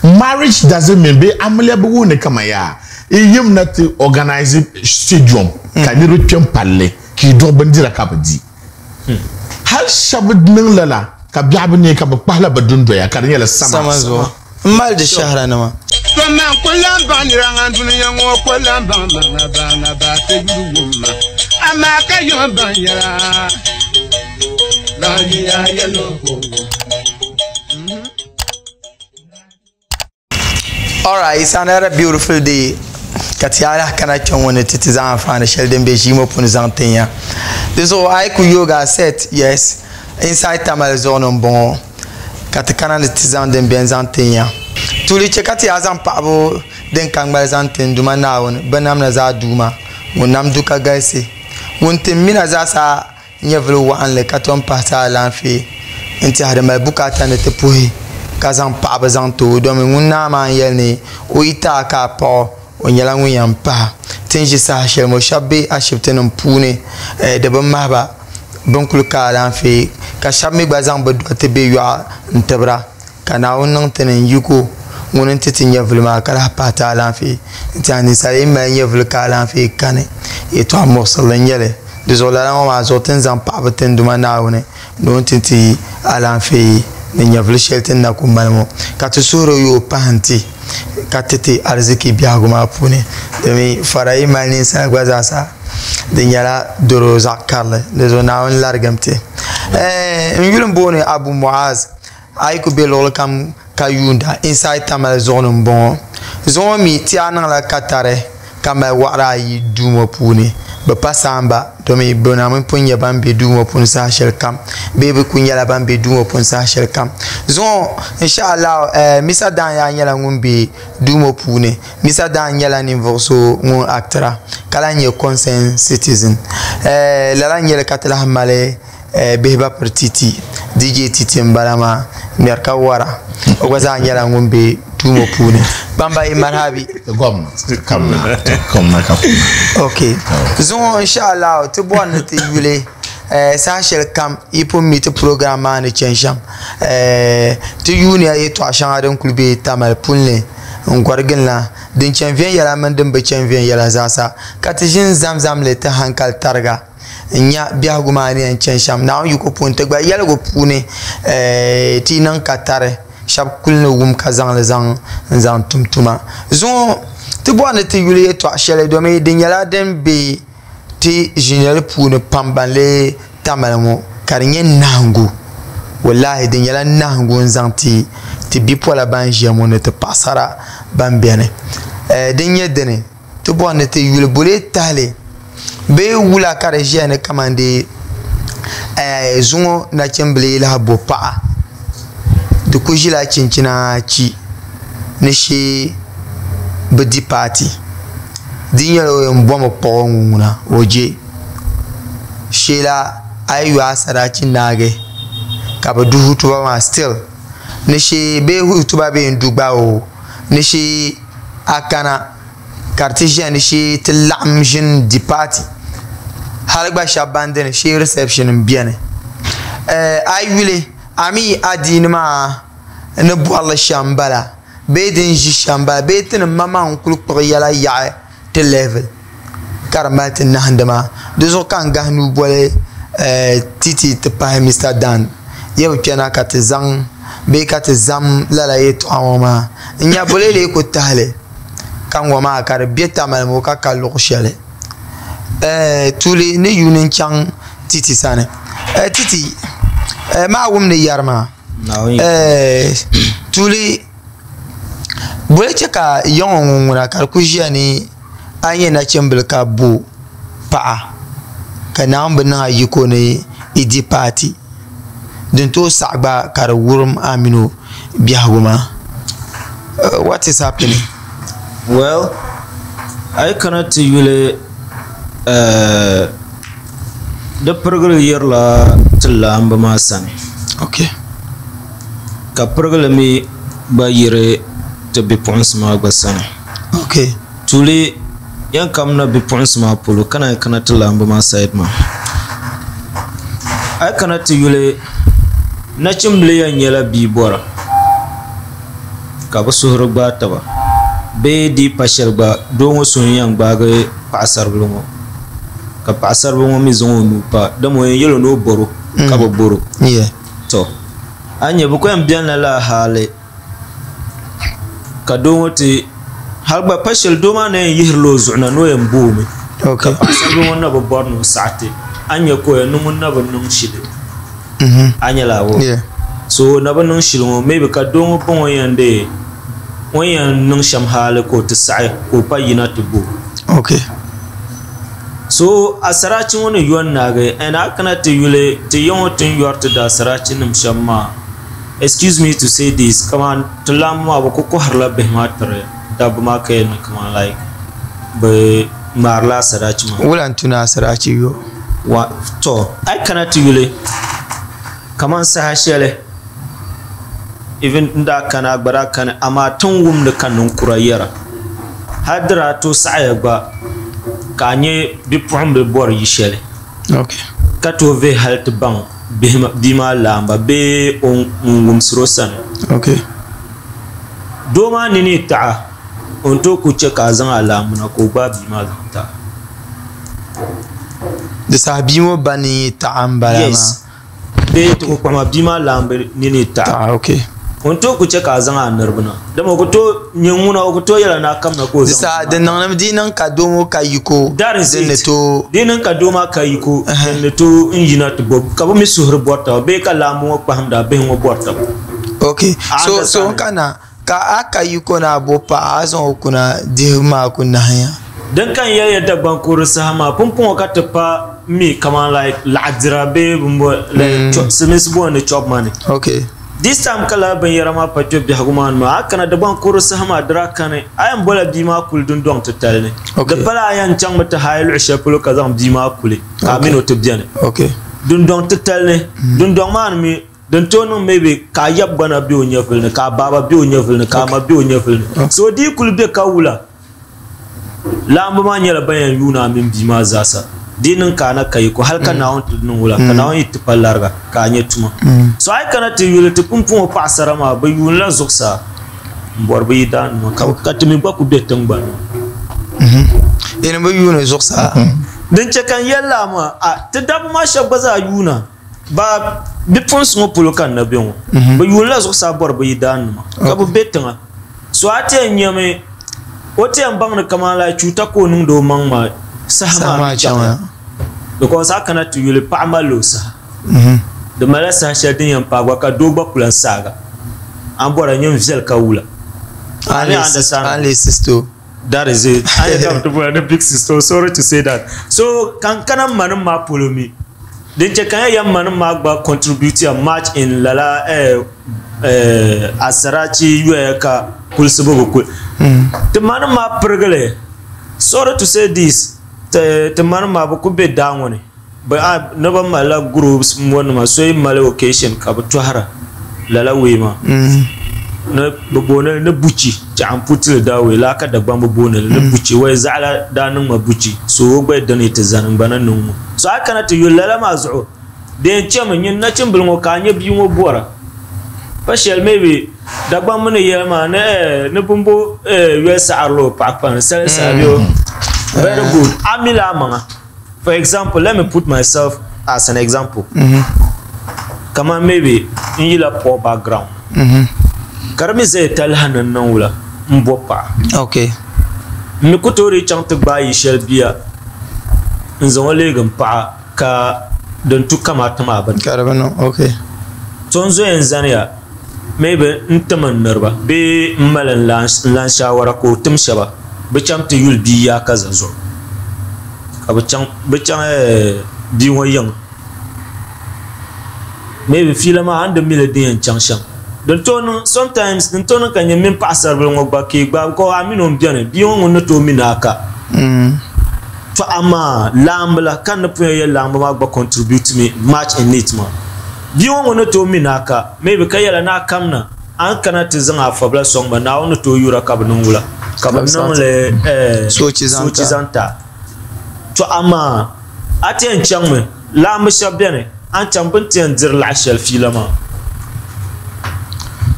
Marriage doesn't mean bee amiliya bi wuhi ni kaman yaa yi yim na ti organize stadium ka niriba kpe m-palli ka yi duɣi bindira ka bɛ di. Hali shɛba niŋ lala ka biɛɣu bi neei ka bɛ kpahila bɛ dundoya ka di nyɛla sama. Sama zuɣu m mali di shɛhiranima. To man ku lan baŋ nira ŋan dunia ŋɔ ku lan baŋ ma ŋa ba ŋa ba ti yuli wum ma, amaa ka yom baŋ yɛla lan yiya yɛl o ka o wum. Alright, it's another beautiful day ka ti alahi kana kpɛ ŋɔ ni ti ti zaŋ anfaani shɛli din be ʒii ŋɔ puuni zaŋ tin ya. Di zuɣu a yi ku yooi a set, yes, inside Tamale zuɣu ni m-bɔŋɔ ka ti kana ni ti zaŋ din beni zaŋ tin ya. Tuuli chɛ ka ti yaa zaŋ paɣibu din ka ŋmali zaŋ ti n Duuma Naawuni binnamda zaa Duuma ŋun nam du ka galisi, ŋun ti m mina zaasa Nyɛvili waɣinli ka tom pahi ti alaafee n-tɛhi di mali bukaata ni ti puhi ka zaŋ paɣaba zaŋ ti o domi ŋun naa maa n-yɛli ni o yi ti a ka a paɣ o, o nyɛla ŋun yɛn pahi. Ti ni ʒi saha shɛli ŋɔ shɛba be ashibitinim puuni di bi mahi ba bɛ ni kuli ka alaafee ka shɛba mi gba zaŋ bɛ dɔriti be yɔɣu n-tibira. Ka Naawuni niŋ ti ni n-yiko ŋuni n-ti ti nyɛvili maa ka lahi pahi ti alaafee n-ti a. Ninsal yi mali nyɛvili ka alaafee kani, yɛtɔɣ muɣisirili n-nyɛ li. Di zuɣu lala ŋɔ maa zuɣu ti ni zaŋ paɣibu ti n Duuma Naawuni ni o ni ti ti alaafee ni nyɛvili shɛli ti ni na kul mali ŋɔ, ka ti suhir o yi o pahi n-ti ka ti ti ariziki biɛhigu maa puuni. Domi fara yi mali ninsal gba zaasa di nyɛla doro zaɣ karili. Di zuɣu Naawuni larigim ti. N yuli m-booni Abu Muaz. A yi ku be luɣili kam ka yuunda inside Tamale zuɣu ni m-bɔŋɔ. Zuŋɔ mi ti a niŋla katari ka mali waɣiri ayi duu ŋɔ puuni. Bɛ pa saamba domi bɛ na mi pun nyɛ ban be duu ŋɔ puuni saha shɛli kam bee bɛ kuli nyɛla ban be duu ŋɔ puuni saha shɛli kam. Zuŋɔ insha Allah Misa Daan yaa nyɛla ŋun be duu ŋɔ puuni. Misa Daan nyɛla ninvuɣ so ŋun actira ka lahi nyɛ concerned citizen. Lala n-nyɛ li ka ti lahi mali Bihi ba piri titi, DJ Titi m-bala maa, ŋmɛri ka wara. O gba zaa nyɛla ŋun be duu ŋɔ puuni. Kpamba yi marhabi. Ok. Zuŋɔ inshallah ti bɔri ni ti yuli saha shɛli kam yi pun mi ti program maa ni chani shɛm. Ti yuuniya yɛtɔɣa shɛŋa din kuli be Tamale pulini n-gɔrigini la, din chani viɛnyɛla mini din bi chani viɛnyɛla zaasa ka ti ʒini zamzam li ti hankali tariga. N-nya biɛhigu maa ni yɛn chani shɛm. Naawuni yiko puuni ti gba yɛligu puuni ti yi niŋ katari shɛba kuli ni wum ka zaŋ li zaŋ n-zaŋ tum tuma. Zuŋɔ ti bɔri ni ti yuli yɛtɔɣ shɛli domi di nyɛla din be ti ʒinɛli puuni pam ban lee Tamale ŋɔ ka di nyɛ nahiŋgu. Walahi di nyɛla nahiŋgu n-zaŋ ti ti bipola ban ʒiya ŋɔ ni ti paɣisara ban beni. Din nyɛ dini. Ti bɔri ni ti yuli bole tahili bee wula ka di ʒiya ni kamani dee zuŋɔ nachimbila yi lahi bo paɣa di ku ʒila chinchina chi ni shee bi di paati di nyɛla o yɛn bomi kpuɣi o ŋun ŋuna o je sheela a yi yo a sarati naagi ka bi du hutuba maa still ni shee bee hutuba bee n du gba o ni shee a kana ka di ti ʒiya ni shee ti laɣam ʒini di paati hali gba shab ban dini shee reception n biɛni a yi yuli a mii adiini maa ni borili shɛm n bala bee din ʒi shɛm n bala bee ti ni maŋmaŋ n kuli kpuɣi yɛla yaɣi ti level ka di mali ti nahandi maa dizuɣu ka n gahi nuu boli titi ti pahi Mister Dan yɛ bi kpɛna ka ti zaŋ bee ka ti zam lala yɛltɔɣa ŋɔ maa n nya boli lee ku tahali ka ŋɔ maa ka di bɛ tamali ŋɔ ka ka luɣu shɛli tuuli ni yuuni n chaŋ titi sani titi maa wum ni yɛri maa tuuli Boli chɛ ka ya ŋɔ ŋun ŋuna ka di ku ʒiya ni a nyɛ nachimbila ka bo paɣa ka Naawuni bi niŋ a yiko ni yi di paati din tooi saɣi gba ka di wurim a mini o biɛhigu maa. What is happening? Well, a yi kana ti yuli di pirigili yirila ti laamba maa sani. Okay. Ka pirigili mi gba yiri ti bipuɣinsi maa gba sani. Okay. Tuuli yɛn kamina bipuɣinsi maa polo ka naan kana ti laamba maa side maa. A yi kana ti yuli nachimbila yɛn nyɛla bia bɔra. Ka bɛ suhuri gbaai taba bee di yi pa shɛli gba doo ŋɔ suhu n-yɛn gbaagi paɣisaribila ŋɔ ka paɣisaribila ŋɔ mi zaŋ o nuu pa dama o yɛn yɛl o ni o bɔro ka bi bɔro. Tɔ! A ni nya bɛ ku yɛn benila lala hali ka doo ŋɔ ti hali gba pa shɛli doo maa na yɛn yihirila o zuɣu na ni o yɛn bo o mi ka paɣisaribila ŋɔ na bi bɔri ni o saɣi ti a ni nya ka o yɛn ni ŋun na bi niŋ shili. A nyɛla awɔ so o na bi niŋ shili ŋɔ maybe ka doo ŋɔ baŋ o yɛn dee o ni yɛn niŋ shɛm hali ka o ti saɣi ka o pa yina ti bo Okay. So asarachi ŋɔ ni yɔn naagi and a kana ti yuli ti ya ŋɔ ti ni yɔri ti daasarachi nim shɛm maa excuse me to say this kaman ti laamba maa bi ku kɔhirila bihi maa tiri dabba maa ka yɛli ni kaman like bi ŋmaarila asarachi maa. Wula n-tu ni asarachi yo? Wa, tɔ, a yi kana ti yuli, kaman saha shɛli, even n daa kani a gba daa kani, amaa ti ni wumdi ka ninkura yɛra, hal di daa tooi saɣiya gba ka a nya bipuɣimbila bɔri yi shɛli, ka tooi vihi hal ti baŋ bia maa laamba bee o ŋun wumsir o sani. Doo maa nini yi taɣi a, o ni tooi ku chɛ ka a zaŋ a laamba na ka o gbaai bia maa zaŋ ti a. Di saha bia ŋɔ ba nini yi taɣi m-bala maa. Yes. Bee ti ku kpahi ma bia maa laamba nini yi taɣi. Taɣi, okay. O ni tooi ku chɛ ka a zaŋ a niriba na. Dama o ku tooi nyɛ ŋuna, o ku tooi yɛla ni a kamina ka o Di zaŋ saha bia maa di niŋdimi di yi niŋ ka doo ŋɔ ka yiko That is din ni it. tooi. Di yi niŋ ka doo maa ka yiko din ni tooi n yina ti bo ka bɛ mi suhuri bɔri taba bee ka laamba ŋɔ kpahimdi a bihi ŋɔ bɔri taba. Okay. A So, so understand? n kana Ka a ka yiko ni a bo paɣa, a zaŋ o kuna dihibu maa ku nahiya. Din ka n yɛli ya Dagbaŋ kuuri saha maa, pumpɔŋɔ ka ti pa mi kaman like laɣidira bee bimbo like silimiinsi booni ni chop money. Okay. This time ka lala binyɛra maa pa kpe biɛhigu maa ni maa, a kana Dagbaŋ kuuri saha maa di daa kani, a yɛn bola bia maa kuli dundɔŋ titali ni. Okay. Di pala a yɛn chaŋmi ti haai luɣ shɛli polo ka zaŋ bia maa kuli ka a mini o ti beni. Okay. Dundɔŋ titali ni, dundɔŋ maa ni mi Din tooi niŋ maybe ka a yab gba na be o nyɛvuli ni, ka a baaba be o nyɛvuli ni, ka a ma be o nyɛvuli ni. So di yi kuli be ka wula, laamba maa nyɛla ban yɛn yuuni a mini bia maa zaasa. Di yi niŋ ka a na ka yiko, hali ka Naawuni ti niŋ wula, ka Naawuni yi ti pa lariga ka a nya tuma. So a yi kana ti yuli ti pumpɔŋɔ paɣasara maa, bɛ yuunila zuɣusaa m-bɔri bɛ yidaannima ka ti mi gba ku be tiŋgbani maa. Yini bɛ yuuni zuɣusaa. Din chɛ ka n yɛli lala maa, a ti dabba maa shɛba gba zaa yuuna. Ba bipuɣinsi ŋɔ polo ka n na be ŋɔ. Bɛ yuunila zuɣusaa bɔri bɛ yidaannima ka bɛ be tiŋa. So a ti yɛn nyami o ti yɛn baŋ ni kaman like chuuta ka o niŋdi o maŋ maa saha maa mi chaŋya. Because a kana ti yuli paɣa malila o saha. Di malila saha shɛli din yɛn paai gba ka doo gba ku lan saaga. A ni bɔra nyin viɛli ka wula. A ni understand? A ni leei sister o. That is it. I am to the big sister. Sorry to say that. So kan kana manim maa polo mi. Din che kan ya manim maa gba contribute ya much in lala eh eh asarachi yoya ka kulisi bi bi kuli. Ti manim maa pirigili. Sorry to say this. Ti ti manim maa bi ku be daa ŋɔ ni. Bɛ a ni bɛ malila groups ŋɔ nima so yi mali occasion ka bɛ tɔhira lala way maa ni bɛ booni li ni buchi chaɣ m-putili daa way laa ka Dagbamba booni li ni buchi wai zaɣila daa niŋ ma buchi so o gba yi dini yi ti zani n gba ni niŋ ŋɔ so a yi kana ti yuli lala maa zuɣu di yɛn chemi nyin nachimbili ŋɔ ka a nya bia ŋɔ bɔra pa shɛli maybe Dagbamba ni yɛli maa ni eh ni bimbo eh yoli saɣirila o paɣa kpani sali sabi o very good a mi la a maŋa. For example, let me put myself as an example. Kaman maybe n yila poor background. Ka di mi zaya talahi ni n niŋ wula n bo paɣa. Okay. N ni ku tooi dii chaŋ ti gbaai yi shɛli bia n zaŋ o leegi n paɣa ka din tu kamaata maa bi niŋ. Ka di bi niŋ, okay. So n zoya n zaniya maybe n tim n niriba bee n mali n lan shaawara ka o tim shɛba bɛ chaŋ ti yuli bia yaakaza zuɣu. Ka bɛ chaŋ bɛ chaŋ bia ŋɔ yiŋa maybe fiila maa a ni di mi li din yɛn chaŋ shɛm din tooi niŋ sometimes din tooi niŋ ka nyɛ mini paɣasaribili ŋɔ gba ka yi gbaai because a mini o m-beni bia ŋɔ ŋun ni tooi mi ni a ka to amaa laamba la ka n ni pun yɛn yɛli laamba maa gba contribute mi much in it maa bia ŋɔ ŋun ni tooi mi ni a ka maybe ka yɛla ni a kamina A ni kana ti zaŋ a fabila sɔŋ ba, Naawuni ni tooi yura ka bɛ niŋ wula? Ka bɛ niŋ li soochi zaŋ ti a. Tɔ amaa a ti yɛn chaŋmi, laamba shɛba beni, a ni chaŋ bɛ ni ti yɛn diri laɣ shɛli fiila maa.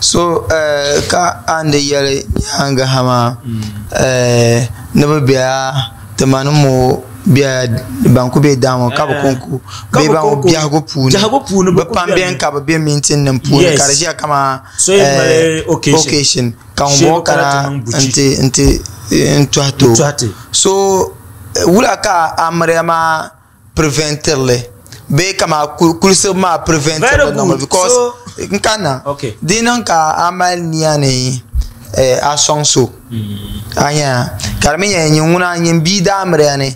So ka a ni di yɛli nyaangi ha maa ni bi bela ti ma ni mo bela ban ku be daa ŋɔ ka bi konko bee ban ku biɛhigu puuni bi pam beni ka bi be mintin nim puuni ka di ʒiya kaman occasion ka ŋun bɔŋɔ kana nti tɔhi ti o. So wula ka amiliya maa preventiri li bee kaman kulisibu maa preventiri li niŋbu because n kanna di niŋ ka a mali niya ni a sɔŋ so a nya ka di mi nyɛla nyin ŋuna nyin bia daa miriya ni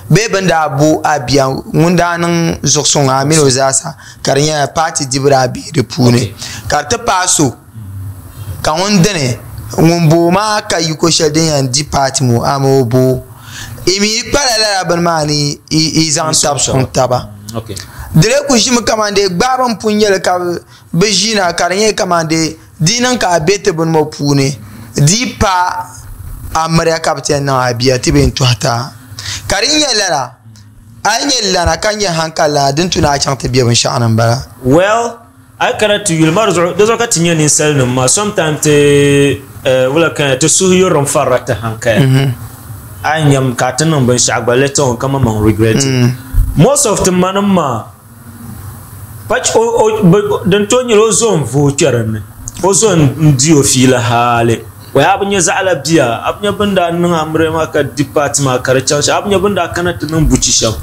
bee bini daa bo a bia ŋun daa niŋ zuɣusuŋ a mini o zaasa ka di nyɛla paati dibu daa be di puuni ka di ti paai so Ka ŋun dini ŋun booi maa ka yiko shɛli din yɛn di paati ŋɔ amaa o booi i mi kpala lala bini maa ni i zaŋ tabi sɔŋ taba di lee ku ʒimi kamani dee gbaabu n pun nyɛli ka bi ʒina ka di nyɛ kamani dee di niŋ ka a bɛ ti bini ŋɔ puuni di yi pa amiliya ka bi ti yɛn niŋ a bia ti bee n tɔhi ti a ka di nyɛ lala a yi nyɛ lana ka nyɛ hankali lana din tu ni a chaŋ ti bɛ binshaɣu ni n bala. A yi kana ti yuli maa di zuɣu ka ti nyɛ ninsalinim maa sometimes ti wula ka ti suhu yurilim farila ti hankaya. A yi nyam ka a ti niŋ binshɛɣu gba later on ka maŋmaŋ regret it. Most of ti manim maa din tooi nyɛla o zo n-vooi kpe din ni, o zo n-di o fiila hali. Wai a bi nya zaɣila bia, a bi nya bɛ ni daa niŋ amiliya maa ka di paati maa ka di chaŋ shɛm, a bi nya bɛ ni daa kana ti niŋ buchi shɛm.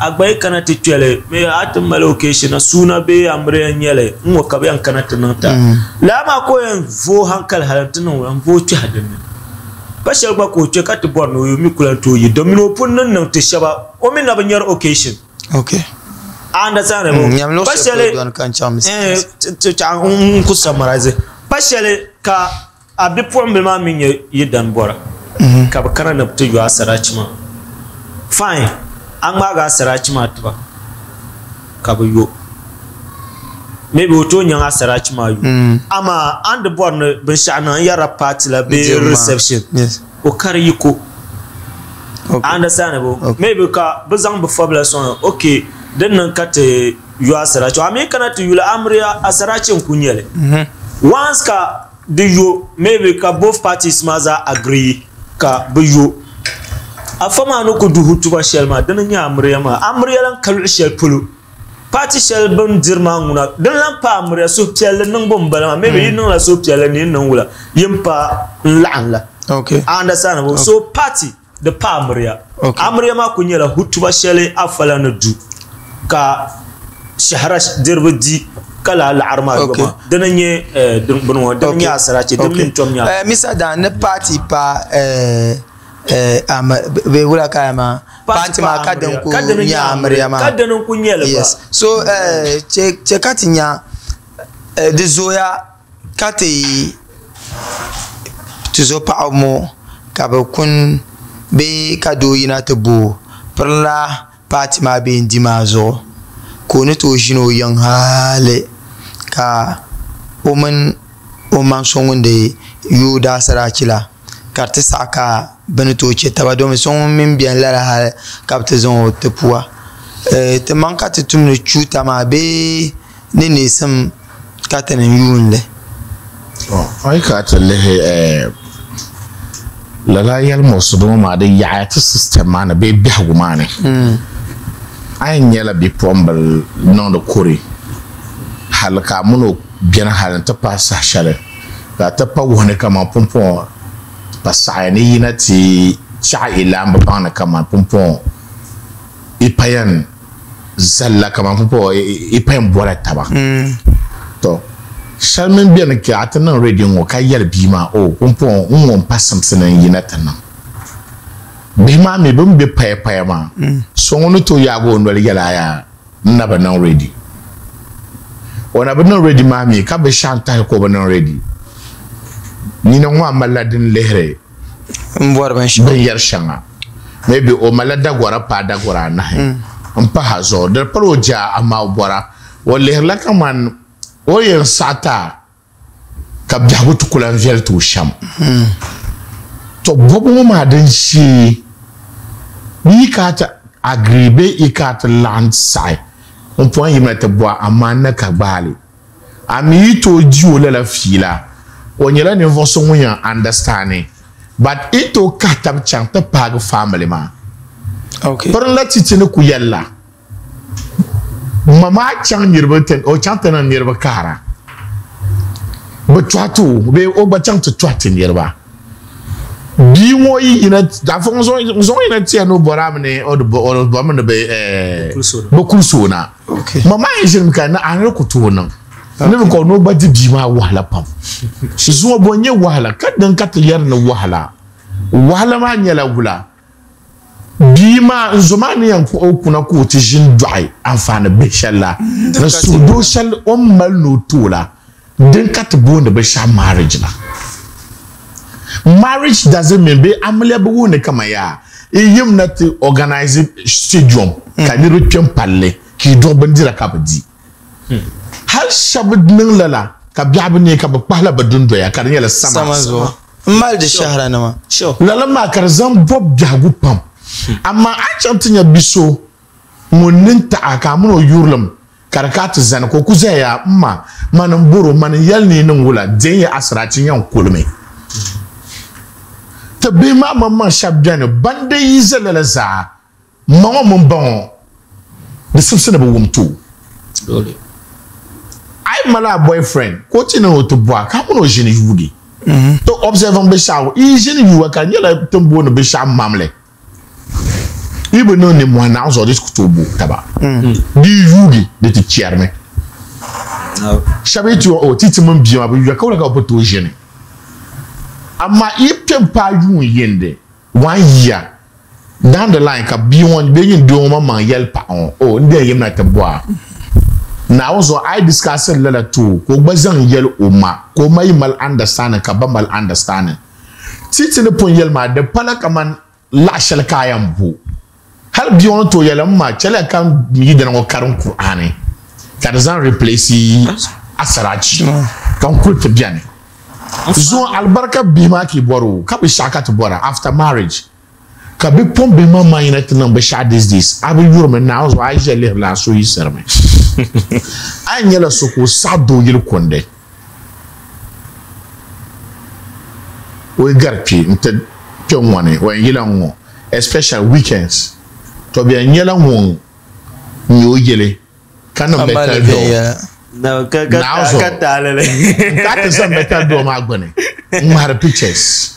A gba yi kana ti kpɛli bee a ti mali occasion na suuna bee amiliya n-nyɛ li n-ŋɔ ka bɛ yɛn kana ti niŋ ta. Lala maa ka o yɛn vooi hankali hali nti niŋ wula n-vooi kpɛhi din ni. Pa shɛli gba ka o kpe ka ti bɔri ni o mi ku lahi tooi yi domini o pun ni niŋ ti shɛba o mi na bi nyari occasion. Okay. A understand mm, pa shɛli n ku summarize pa shɛli ka a bipuɣimbila maa mi nyɛ yi dan bɔra mm-hmm. ka bi kana ni bi ti yo asarachi maa fine a ŋmaagi asarachi maa tiba ka bi yo maybe o tooi nyaŋ asarachi maa yo mm. amaa a ni di bɔri ni binshaɣu niŋ n yɛrila party la bee reception o kari yiko understandable maybe ka bi zaŋ bi fabila sɔŋ ok din niŋ ka ti yo asarachi a mi kana ti yuli amiriya asarachi n ku nyɛli mhm. once ka di yo maybe ka both parties maa zaa agree ka bi yo afa maa ni ku du hutuba shɛli maa dini nyɛ amiriya maa amiriya lan ka luɣu shɛli polo Paati shɛli bɛ ni diri maa ŋuna din lahi paai amiliya suhupiɛlli niŋbu m-bala maa maybe yi niŋla suhupiɛlli ni yi niŋ wula yi ni paai n-laɣim la. Okay. A understand okay. So party di paai amiliya. Okay. Amiliya maa kuli nyɛla hutuba shɛli afa la ni du ka shɛhira diriba di ka lala laɣiri maa Okay. yoma. Dini n-nyɛ eh, din bini ŋɔ dini n-nyɛ asarachi dini mi n-tom nyɛ Eh, Mr. Dan, ni party pa eh, eh, ama, bee wula ka ya maa paati maa ka din ku nyɛ amiliya maa ka dini n-ku nyɛ li yes so eh, che ka ti nya eh, di zooya ka ti ti zo paɣaba ŋɔ ka bi kuni bee ka doo yina ti bo pirinla paati maa bee n-di maa zuɣu ka o ni tooi ʒini o yiŋ hali ka o mini o ma so ŋun di yooi daasarachi la ka di ti saɣi ka bɛ ni tooi chɛ taba domi so ŋun mi beni lala hali ka bɛ ti zaŋ o ti pua. Ti maŋ ka ti tumdi chuuta maa bee ni neesim ka ti ni yuun li. A yi kana ti lihi lala yɛlimuɣisigu ŋɔ maa di yaɣiya ti system maa ni bee biɛhigu maa ni. A yɛn nyɛla bipuɣimbila niŋdi kore hali ka a mini o beni hali nti paai saha shɛli ka ti pa wuhi ni kaman pumpɔŋɔ pa saɣiya ni yina ti chaɣi i laamba baŋ ni kaman pumpɔŋɔ i pa yɛn zalila kaman pumpɔŋɔ i pa yɛn bɔla taba. Tɔ! Shɛli mini beni ka a ti niŋ radio ŋɔ ka yɛli bia maa, O, pumpɔŋɔ n ŋɔ m-pa simsi ni n yina ti niŋ. Bihi maa mi bɛ ni be payapaya maa, so ŋun ni tooi yaagi o noli yɛli a yaa N na bi niŋ ready. O na bi niŋ ready maa mi ka binshɛɣu n-tahi ka o bi niŋ ready. Nina ŋɔ a malila din lihiri binyɛr shɛŋa. Maybe o malila dagɔra paai dagɔra anahi m-pahi a zuɣu. Di pala o jaa amaa o bɔra. O lihirila kaman o yɛn saɣi ti a ka biɛhigu ti ku lan viɛli ti o shɛm. To bɔbu ŋɔ maa din shee bɛ yi kana ti agree bee yi kana ti laɣim saɣi m pɔŋ yimina ti bɔhi amaa n na ka gbaai li. A mi yi tooi di o lala fiila, o nyɛla ninvuɣ so ŋun yɛn understandi but yi tooi kahi tab chaŋ ti paagi family maa. Pirinla titi ni ku yɛli la, Ma maa chaŋ niriba ti, o chaŋ ti niŋ niriba kahira. Bɛ tɔhi ti o bee o gba chaŋ ti tɔhi ti niriba. Bia ŋɔ yi yina, afa ŋun zaŋ yina ti ya ni o bɔri a mi ni o di bɔrimi ni bɛ kulisi o na. Ma maa yɛn ʒinimi ka ni a ni ku tooi niŋ ni bi ka ni o gba di bia maa wahala pam. Zuŋɔ bɔ n-nyɛ wahala ka din ka ti yɛri ni wahala. Wahala maa nyɛla wula? Bia maa n zo maa ni yɛn kpuɣi o kuna ka o ti ʒini dɔɣi anfaani bihi shɛli la, ni suhudoo shɛli o ni mali ni o ti o la, din ka ti booni binshɛɣu marriage la. Marriage doesn't mean bee amiliya bi wuhi ni kaman yaa yi yim na ti organize stadium ka niriba kpe m-pali li ka yi duɣi bindira ka bɛ di. Hali shɛba niŋ lala ka biɛɣu bi neei ka bɛ kpahila bɛ dundoya ka di nyɛla sama zuɣu. M mali di shɛhiranima. Lala maa ka di zaŋ bɔbi biɛhigu pam. Amaa a yi chaŋ ti nya bi so ŋun ni taɣi ka a mini o yurilim ka di ka a ti zani ka o ku zaya yaa, M ma, mani m-bɔr o, mani n-yɛli ni yi niŋ wula, deei ya asiraachi n-yɛn kulimi. Ti bihi maa maŋmaŋ shɛba beni ban di yi za lala zaa. Ma ŋɔ mini ba ŋɔ di sibisi ni bi wum ti o. A yi mali a boyfriend ka o ti niŋ o ti bɔha ka a mini o ʒini yuugi. To observe binshɛɣu yi ʒini yuuga ka di nyɛla ti ni booni binshɛɣu mamli. Yi bi niŋ nimmohi naɣ zuɣu di ku tooi bo taba. Di yi yuugi di ti chɛrimi. Shɛba yi ti yɛli o ti ti mini bia maa bi yuuya ka wula ka bɛ tooi ʒini. Amaa yi kpe m-paai yuun yindi one year down the line ka bia ŋɔ bee nyin doo ŋɔ maŋmaŋ yɛli paɣa ŋɔ o n dee yimina ti bɔha Naawuni zuɣu a yi discussiri lala ti o ka o gba zaŋ yɛli o ma ka o ma yi mali understanding ka ba mali understanding ti ti ni pun yɛli maa di pala kaman laɣ shɛli ka a yɛn bo hali bia ŋɔ ni tooi yɛli m ma chɛliya ka n yidana ŋɔ karim Kur'aani ka di zaŋ replace asarachi ka n kuli ti beni. Zuŋɔ alibarika bihi maa ka yi bɔri o ka binshɛɣu ka ti bɔra after marriage ka bipuɣin bihi maa maa yina ti niŋ binshɛɣu these days a bi yurimi Naawuni zuɣu a yi ʒiya lihiri la a suhu yiɣisirimi a yi nyɛla so ka o saɣi doo yili kundi o yi gari kpe n ti kpe ŋɔ ni o yɛn yila ŋ-ŋɔ especially weekends to bɛ yɛn nyɛla ŋun nyɛ o yili ka niŋ metal door Naawuni zuɣu n ka ti za metal door maa gbuni n ŋmahiri pictures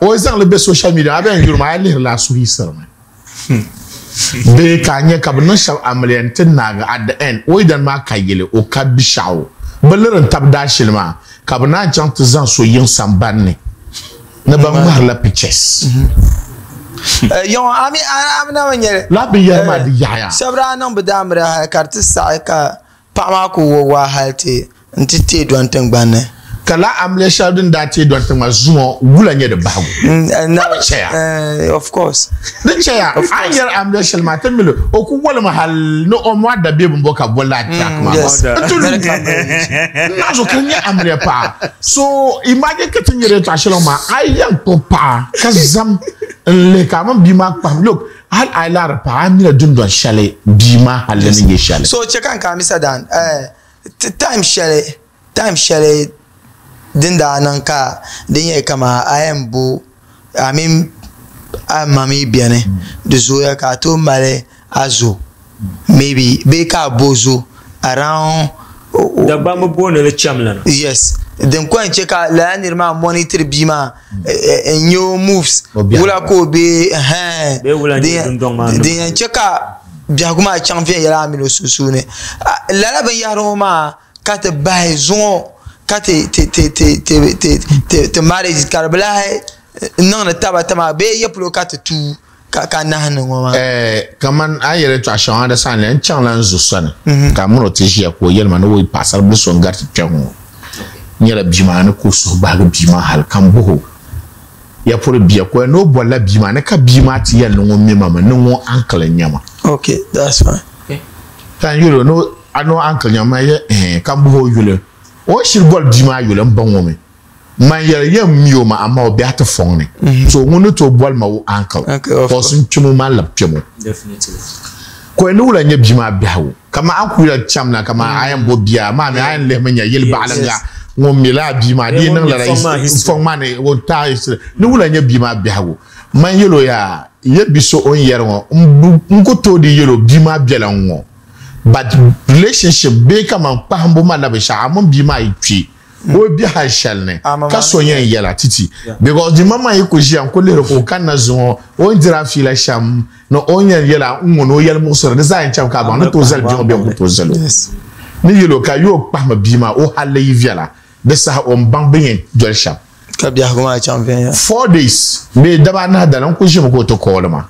o yi zaŋli be social media a bɛn yuri maa a yi lihiri la a suhu yiɣisirimi bee ka a nya ka bɛ niŋ shɛba amiliya n ti naagi at the end o yidana maa ka yili o ka bishaɣu bɛ liri n tabi daashili maa ka bɛ naan chaŋ ti zaŋ so yiŋ sambani ni ni ban ŋmaharila pictures. Yɔŋɔ a mi a mi na bi nyɛli. Lala binyɛra maa di yaɣiya. Shɛba daa niŋ bɛ daamira hali ka di ti saɣi ka paɣa maa ku wo waa hali ti nti teei dɔni tiŋgbani ni. Ka lala amiliya shɛli din daa teei dɔni tiŋgbani zuŋɔ wula nyɛ di bahigu? Ka bi chɛya. Of course. Di chɛya a ni yɛri amiliya shɛli maa ti mi li o ku wolimi hali ni o mɔɣu dabiɛm m-bo ka boli lala track maa n ti lu n naɣ zuɣu ka di nyɛ amiliya paɣa. So imagine ka ti nyɛri yɛltɔɣa shɛli ŋɔ maa a yi yɛn kpuɣi paɣa ka zam n lihi ka a mini bia maa kpahim look hali a yi laari paɣa a mila dundɔn shɛli bia maa halli ni nyɛ shɛli. So chɛ ka n ka Mr. Dan eh, time shɛli time shɛli din daa niŋ ka di nyɛ kaman a yɛn bo a mini a ma mi beni di zooya ka a tooi mali a zo maybe bee ka a bo zo around Dagbamba booni li chɛmlana. Yes din ko yɛn chɛ ka lala niri maa monitor bia maa n nyɛ o moves wula ka o be ɛhɛn din yɛn chɛ ka biɛhigu maa chaŋ viɛnyɛla a mini o sunsuuni lala binyahari ŋɔ maa ka ti bahi zuŋɔ ka ti ti ti ti ti ti ti ti marriage ka di bi lahi niŋdi taba taba bee ya polo ka ti tuui ka ka nahandi ŋɔ maa. Eh, kaman a ni yɛli yɛltɔɣa shɛŋa di saha n chaŋla n zo sani ka m mini o ti ʒiya ka o yɛli ma ni o paɣisaribila so n-gariti kpe ŋɔ nyɛla bia maa ni ka o suhu gbahigi bia maa hali ka m bɔh o ya polo bia ka o yɛli ni o bolila bia maa ni ka bia maa ti yɛli ni ŋun mi ma mi ni ŋun uncle n-nyɛ ma. Okay, that's fine. Ka n yɛl o ni a ni o uncle nyɛ ma, ma yɛ ɛɛn, ka m bɔh o yuli. O ni shiri boli bia maa yuli m ba ŋɔ mi. Man yɛli yɛn mi o ma amaa o biɛhi ti fɔŋ ni. So ŋun ni tooi boli ma o uncle cause n kpɛm o maa n labi kpɛm o. Ko ni wula nyɛ bia maa biɛhigu kaman a ku yɛli cham na kaman a yɛn bo bia maa mi a yɛn lihimi nya yili baɣilinga ŋun mi laa bia maa di yi niŋ lala fɔŋ maa ni o taai history ni wula nyɛ bia maa biɛhigu man yɛl o yaa ya bi so o ni yɛri ŋɔ n ku tooi di yɛl o bia maa bela n ŋɔ but relationship bee kaman kpahimbu ma la binshɛɣu a mini bia maa yi kpi o be hali shɛli ni ka so yɛn yɛla titi because di maŋmaŋ yi ku ʒiya n ku lihiri ka o kanna zuŋɔ o ni diri a fiila shɛm ni o ni yɛn yɛla n ŋɔ ni o yɛli muɣisiri di zaa yɛn chɛmi ka a baŋ ni tooi zali bia ŋɔ bee n ku tooi zali o ni yɛl o ka yi o kpahimi bia maa o halli yi viɛla di saha o ni baŋ bɛ yɛn doli shɛm. Ka biɛhigu maa chaŋ viɛnyɛla. 4 days bee daba anahi dali n ku ʒimi ka o ti call ma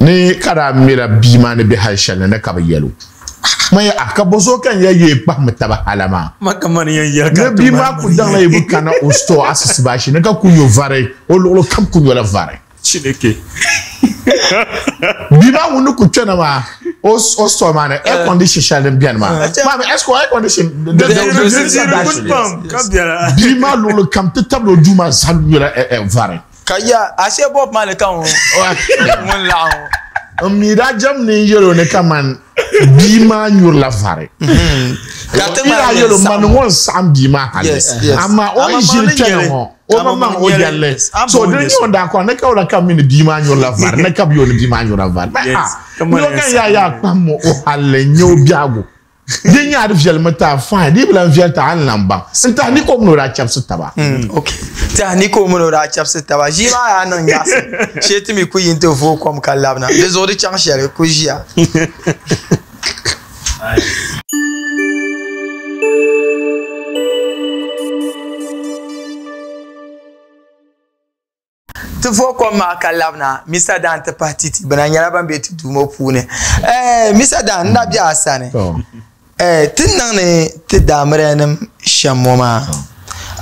ni ka daa mila bia maa ni be hali shɛli ni ni ka bɛ yɛl o. Man ya, ah, ka bɔ zuɣu ka n ya yee kpahimi taba hala maa? Ma ka mani yɛn yɛli ka Ni bia maa ku daŋla yi bi kana o store asisibashi ni ka ku nyo vari, o luɣili kam ku nyola vari. Chineke. Bia maa ŋun ni ku kpɛna maa o store maa ni air condition shɛli din beni maa. Maa mi est-ce que air condition bia maa luɣili kam ti tabili o duu maa zaa nyola vari. Ka ya ashe Bob Marley ka ŋun ŋun laɣim ŋɔ. N mi daa jɛm ni n yɛl o ni kaman bia maa nyurila vari. Ka ti N daa maa yɛl o yɛn mani saɣim ŋɔ n-saɣim bia maa hali. Amaa o ni ʒili kpɛna ŋɔ o maŋmaŋ o yɛlli. So di ni o daa kɔŋ ni ka o la ka mi ni bia maa nyurila vari ni ka bi o ni bia maa nyurila vari. Ah, ni o kan yaa yaa kpahim o hali n-nyɛ o biɛhigu. Di nyɛ a di viɛlimi ti a fine, di yi bi lan viɛli ti a ni lan baŋ. N tahi ni ka o mini o daa chɛbisi taba. Ok, tahi ni ka o mini o daa chɛbisi taba. Ʒii maa yaa niŋ nyaɣisim shee ti mi ku yi nti vooi kom ka labina. Di zuɣu di chaŋ shɛli ku ʒiya. Ti vooi kom maa ka labina, Mista Dan ti pahi Titi bɛ na nyɛla ban be ti duu ŋɔ puuni. Eh, Mista Dan, n daa be a sani. Eh, ti ni niŋdi ti daamiriyanim shɛm ŋɔ maa,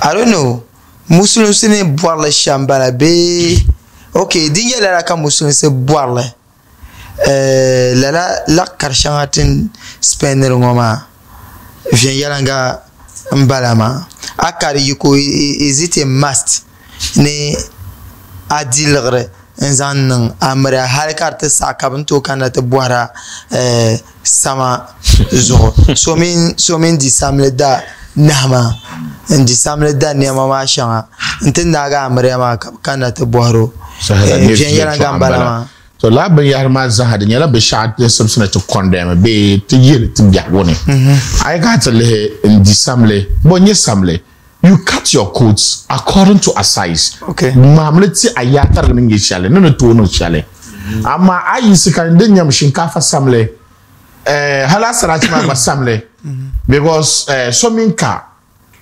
I don't know, musulinsi ni bɔri li shɛm bala bee? Ok, di nyɛ lala ka musulinsi bɔri li. Eh, lala laɣ kari shɛŋa ti ni spendiri ŋɔ maa, viɛnyɛliŋga m-bala maa. A ka di yiko, is it a must? Ni a di liɣiri n-zaŋ niŋ a miriya hali ka di ti saɣi ka bɛ ni tooi kanna ti bɔhir a sama zuɣu. So mi n-di samli da nahi maa, n-di samli da nɛma maa shɛŋa nti naagi a miriya maa ka bɛ kanna ti bɔhir o. Viɛnyɛliŋga m-bala maa. To lala binyahiri maa zaa di nyɛla binshɛɣu din simsi ni ti condemn bee ti yihili ti biɛhigu ni. A yi kana ti lihi n-di samli, bɔ n-nyɛ samli? You cut your coat according to a size. Okay. Ŋmaamli ti a yaa tarigi ni nyɛ shɛli ni ni tooi niŋ shɛli. Amaa a yiɣisi ka di nyam shinkaafa samli eh, hali a sarachi maa gba samli because eh, so mini ka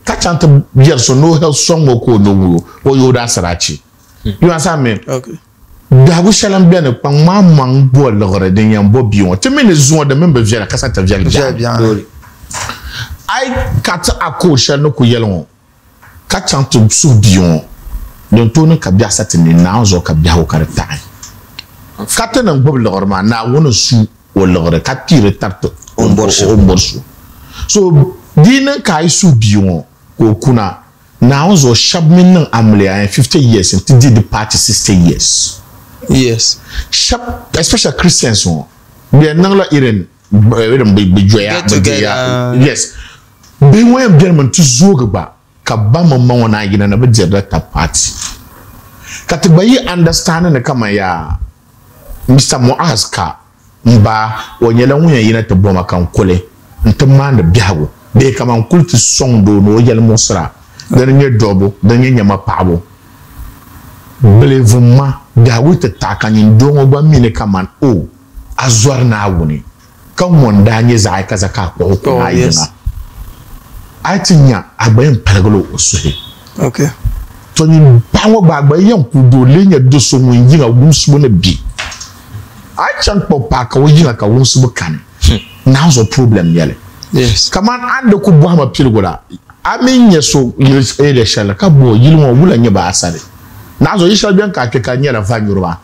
ka chaŋ ti yɛri so ni o hel sɔŋ o ka o ni wuyo o yooi di asarachi. You understand me? Okay. Biɛhigu shɛli n beni kpaŋ maa maŋ bo liɣiri din yɛn bo bia ŋɔ. Ti mi ni zuŋɔ di mini bi viɛla ka sa ti viɛli biɛhigu. A yi ka ti a kood shɛli ni ku yɛli ŋɔ ka chaŋ ti suhi bia ŋɔ din tooi niŋ ka biɛhi sa ti ni Naawuni zuɣu ka biɛhigu ka di taɣi. Ka ti ni gbubi liɣiri maa Naawuni su o liɣiri ka kpiiri tariti o ni bɔri so. So di yi niŋ ka a yi suhi bia ŋɔ ka o kuna Naawuni zuɣu shɛba mi niŋ amiliya in 50 years nti di di paati 60 years. Yes. Shɛba especially Christians ŋɔ bɛ yɛn niŋla irin irin bɛ joya Get bɛ joya together. yes bihi ŋɔ yɛn beni mi nti zoogi gba ka ba mini ma ŋɔ naan yina na bɛ dirila tab paati ka ti gba yi understand ni kaman yaa Mister Muaz ka M ba, o nyɛla ŋun yɛn yina ti boma ka n kuli nti maandi biɛhigu bee kaman kuli ti sɔŋd o ni o yɛlimuɣisira, dini n-nyɛ dɔbbu, dini n-nyɛ nyama paɣibu. Bilivum ma, biɛhigu yi ti taɣi ka nyin doo ŋɔ gba mi ni kaman o, a zɔri Naawuni, ka ŋɔ n-daa nyɛ zaɣ ayika zaa ka a kpuɣi o kuna a yiŋa. A yi ti nya, a gba yɛn paligila o suhi. Tɔ nyin paɣa ŋɔ gba, a gba yɛn kul di o lee nyɛ do so ŋun yiŋa wumsibu ni be. A yi chaŋ kpuɣi paɣa ka o yiŋa ka wumsibu kani, naanzuɣu zuɣu problem nyɛli. Kaman a ni di ku bɔhima piligu la, a mi nya so yili area shɛli ka bo yili ŋɔ wula nyɛ ba asali. Naanzuɣu yili shɛli beni ka a kpe ka di nyɛla va nyuriba,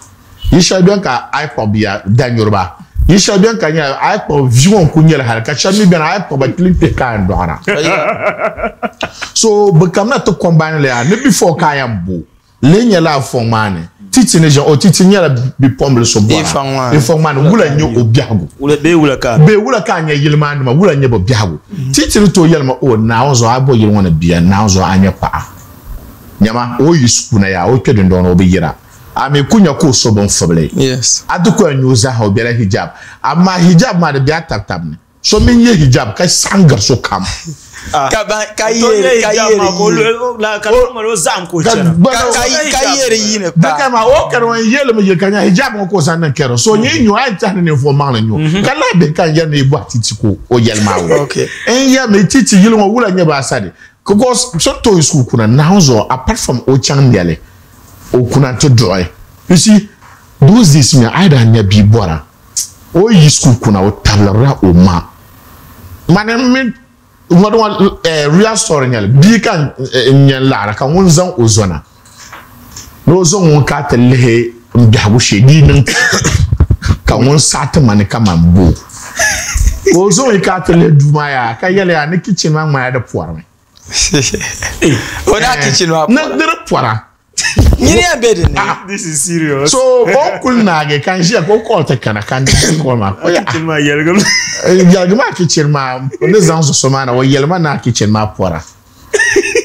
yili shɛli beni ka a yi kpuɣi bia da nyuriba, yili shɛli beni ka di nyɛla a yi kpuɣi vi ŋɔ n-kuli nyɛli hali ka shɛli mi beni a yi kpuɣi ba kpili kpihi ka a yɛn dɔɣira. So bɛ kamina ti combine li yaa ni before ka a yɛn bo lee nyɛla a fɔŋ maa ni. Titi ni ʒiya o titi nyɛla bipuɣimbili so bɔra Ifɔŋ maa ni wula n-nyɛ o biɛhigu bee wula ka bee wula ka a nya yili maa nima wula n-nyɛ bɛ biɛhigu titi ni tooi yɛli ma o Naawuni zuɣu a bo yili ŋɔ ni bia Naawuni zuɣu a nyɛ paɣa nyama o yi sukuu na yaa o kpe dundɔŋ ni o bi yira a mi ku nya ka o so bin fibili a ti ku yɛn nya o zaaha o bela hijab amaa hijab maa di be a tabitabi ni So min ye hijab ka saɣim gari sokam. Ka yeri yini pa. Daka maa o kari ŋɔ n yɛli mi yili ka nya hijab ŋɔ ka o zaŋ niŋ kɛri so nyɛ nyo a yɛn tɛhi ni ninvuɣu maŋli nyo ka lahi bihi ka n yɛli ni yi bɔhi titi ka o yɛli maa wo n yɛli mi titi yili ŋɔ wula nyɛ baasadi because so tooi suhu kuna Naawuni zuɣu apart from o chaŋ nɛli o kuna n ti duɣi you see those days mi a yi daa nya bia bɔra O yi school kuna o tabilirila o ma. Mani mi ŋɔ ŋɔ eh, real story nyɛli bia ka n nyɛ laɣira ka ŋun zaŋ o zona ni o zaŋ ŋun ka ti lihi n biɛhigu shee di niŋ ka ŋun saɣi ti ma ni ka man bo ka o zaŋ o ka ti lihi duu maa yaa ka yɛli yaa ni kitchen maa ŋmanila di pɔrimi. O daa kitchen maa pɔra. Ni di pɔra. Nyini yɛn be dinni. Ah, this is serious. So o kuli naagi ka n ʒiya ka o call ti kana ka n di call maa. O kitchen maa yɛligimi. Yɛligimi a kitchen maa ni zaŋ zuɣuso maa na o yɛlima ni a kitchen maa pɔra.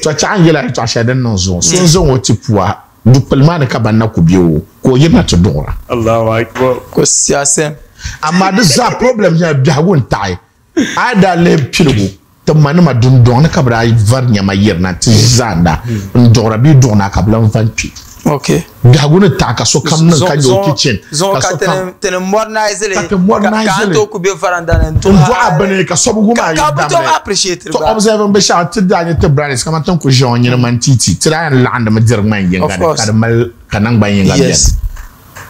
To chaɣ n yɛla yɛltɔɣa shɛli din niŋ zuɣu so n zaŋ o ti pua dukpuli maa ni ka ban na ku be o ka o yirina ti duɣira. Allahu akbar. Ko siyaasa. Amaa di zaa problem nyɛla biɛhigu n taɣi. A daa lihi piligu ti manima dundɔŋ ni ka bɛ daa vari nɛma yirina nti zaanda n-duɣira bee duɣina ka bɛ lan va n-kpi. Okay. Biɛhigu ni taɣi ka sokam niŋ ka nya o kitchen Zuɣu ka ka sokam ti ni modernize li ka ti modernize ka a li tooi ku be varanda ni n duɣi a bini ka sobigu maa yi ka bɛ tooi damli. appreciate li To gba. observe n binshɛɣu ti daa nya ti brothers kamani ti ni kuli ʒiya ŋɔ nyini mani titi ti daa yɛn laɣindimi diri ŋmani yiŋga Of ni course. ka di mali ka naŋgbani yiŋga beni. Yes.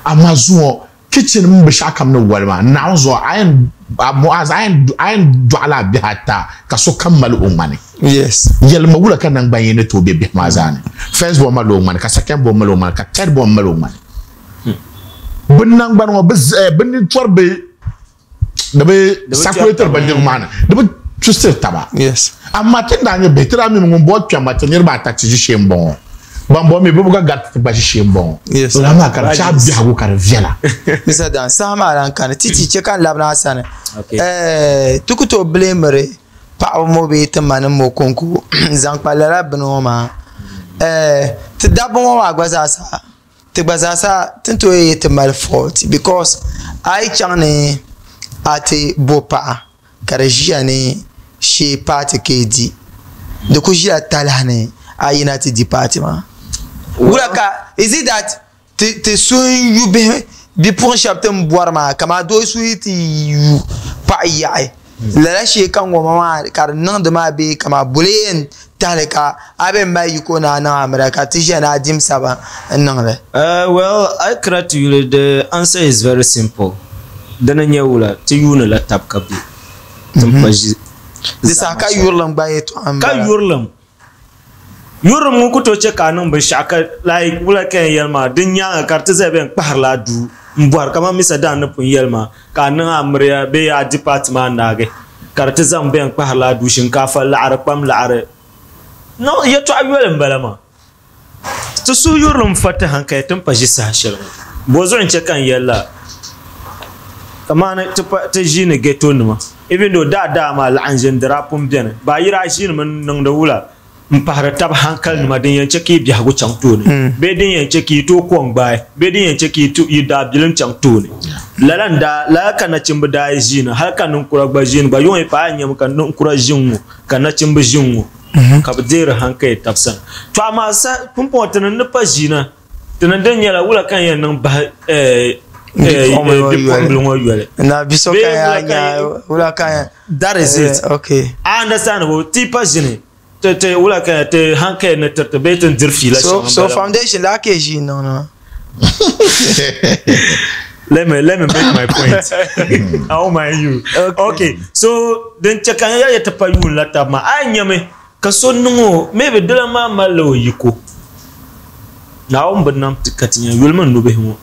Amaa zuŋɔ Kitchen mini binshɛɣu kam ni wali maa, Naawuni zuɣu a yɛn a Muaz a yɛn a yɛn dɔɣila a bihi ata ka sokam mali o ŋmani. Yes. Yɛlima wula ka naŋgban yini ni tooi be bihi maa zaa ni? First born malila o ŋmani, ka second born mali o ŋmani, ka third born mali o ŋmani. Bɛ naŋgbani ŋɔ bɛ bɛ ni tɔri bɛ di bi sakuletiri bindirigu maa ni, di bi tusiri taba. Yes. Amaa ti ni daa nyɛ bihi, ti daa mi ŋun bɔɔ kpɛma ti niriba ata ti ʒishee m-bɔŋɔ. Ban bɔɔ mi bɛ bi gba gariti ti gba ʒishee m-bɔŋɔ. Yes. Lala maa ka di chaai biɛhigu ka di viɛla. Mr. Dan, saha maa lan kani, ti ti che ka n labina a sani. Okay. Eh, ti ku tooi bilimiri paɣaba ŋɔ bee ti manim ŋɔ kɔŋko n-zaŋ kpa lala bini ŋɔ maa. Eh, ti dabba ŋɔ maa gba zaa sa Ti gba zaa sa ti ni tooi yi ti mali fault because a yi chaŋ ni a ti bo paɣa ka di ʒiya ni shee paati ka yi di, di ku ʒila talahi ni a yina ti di paati maa. Wula ka is it that ti ti suhu n yu bihi bipuɣin shɛba ti ni bɔri maa kamani doo suhu yi ti yu paɣa yaɣi Lala shee ka ŋoma maa ka di niŋdi maa bee kaman boli yɛn tahili ka a bɛn mali yiko ni a niŋ amiliya ka ti ʒiya ni a dim saba n-niŋ li? Well, a yi kana ti yuli the answer is very simple. Dini n-nyɛ wula? Ti yuuni la tab ka be ti ni pa ʒi Di saha ka yurilim gba yɛtɔɣa m-bala. Ka yurilim. Yurilim ŋun ku tooi chɛ ka a niŋ binshɛɣu ka like wula ka yɛn yɛli maa di nyaaŋa ka di ti zaya bɛn kpahirila a duu m-bɔri kaman Misa Dan ni pun yɛli maa ka a niŋ a miriya bee a di paati maa naagi ka di ti zaŋ bɛn kpahirila a duu shinkaafa laɣiri kpam laɣiri no yɛtɔɣa yoli m-bala maa Ti suhu yurilim fa ti hankali ti ni pa ʒi saha shɛli ŋɔ. Bɔzuɣu n-chɛ ka n yɛli la kamani ti pa ti ʒiini ghetto nima even though daa daa maa laɣim ʒini di daa pun beni ba yi daa ʒiinimi n-niŋdi wula m-pahiri tab hankali nima din yɛn chɛ ka yi biɛhigu chaŋ tooni bee din yɛn chɛ ka yi tooi ko n-gbaai bee din yɛn chɛ ka yi daabilim chaŋ tooni. Lala n-daa lala ka nachimba daa yi ʒiini hali ka ninkura gba ʒiini gba yuŋ yi paai a nyami ka ninkura ʒi n-ŋɔ ka nachimba ʒi n-ŋɔ. Ka bɛ deeri hankali tab sani. To amaa sa pumpɔŋɔ ti ni ni pa ʒiina, ti ni din nyɛla wula ka n yɛn niŋ bahi bipuɣimbila ŋɔ yoli? Bee wula ka n wula ka n That is it. Okay. I understand bo ti pa ʒini ti ti wula ka ti hankali ni tiriti bee ti ni diri fiila So shɛŋa so m-bala maa. foundation la ka yi ʒi niŋ ni maa. Let me let me make my point. I won't mind you. Okay. Okay. So din chɛ ka n yɛli ti pa yuun la tab maa a yi nyami ka so niŋ o maybe dila maa malila o yiko. Naawuni bi nam ti ka ti nya yuli mini nubihi ŋɔ